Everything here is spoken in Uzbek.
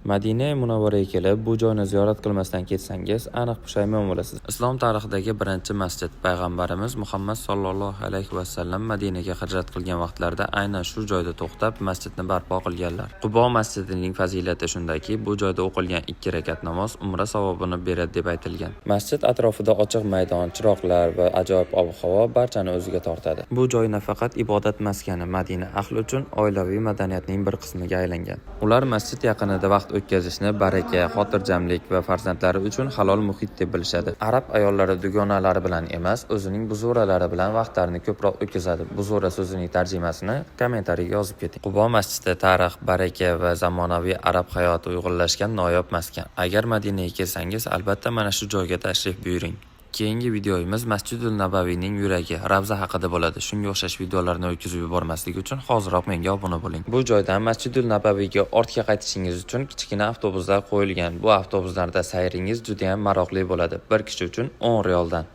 Madina Munavvaraga kelib, bu joyni ziyorat qilmasdan ketsangiz, aniq pushaymon bo'lasiz. Islom tarixidagi birinchi masjid. Payg'ambarimiz Muhammad sollallohu alayhi vasallam Madinaga hijrat qilgan vaqtlarida aynan shu joyda to'xtab, masjidni barpo qilganlar. Qubo masjidining fazilati shundaki, bu joyda o'qilgan ikki rakat namoz umra savobini beradi deb aytilgan. Masjid atrofida ochiq maydon, chiroqlar va ajoyib ob-havo barchani o'ziga tortadi. Bu joy nafaqat ibodat maskani, Madina ahli uchun oilaviy madaniyatning bir qismiga aylangan. Ular masjid yaqinida vaqt o'tkazishni baraka, xotirjamlik va farzandlari uchun halol muhit deb bilishadi. Arab ayollari dugonalari bilan emas, o'zining buzuralari bilan vaqtlarini ko'proq o'tkazadi. Buzura so'zining tarjimasini kommentariyaga yozib keting. Qubo masjidi tarix, baraka va zamonaviy arab hayoti uyg'unlashgan noyob maskan. Agar Madinaga kelsangiz, albatta mana shu joyga tashrif buyuring. Keyingi videomiz Masjidul Nabaviyning yuragi, Ravza haqida bo'ladi. Shunga o'xshash videolarni o'tkazib yubormaslik uchun hoziroq menga obuna bo'ling. Bu joydan Masjidul Nabaviyga ortga qaytishingiz uchun kichkina avtobuslar qo'yilgan. Bu avtobuslarda sayringiz juda ham maroqli bo'ladi. Bir kishi uchun 10 riyoldan.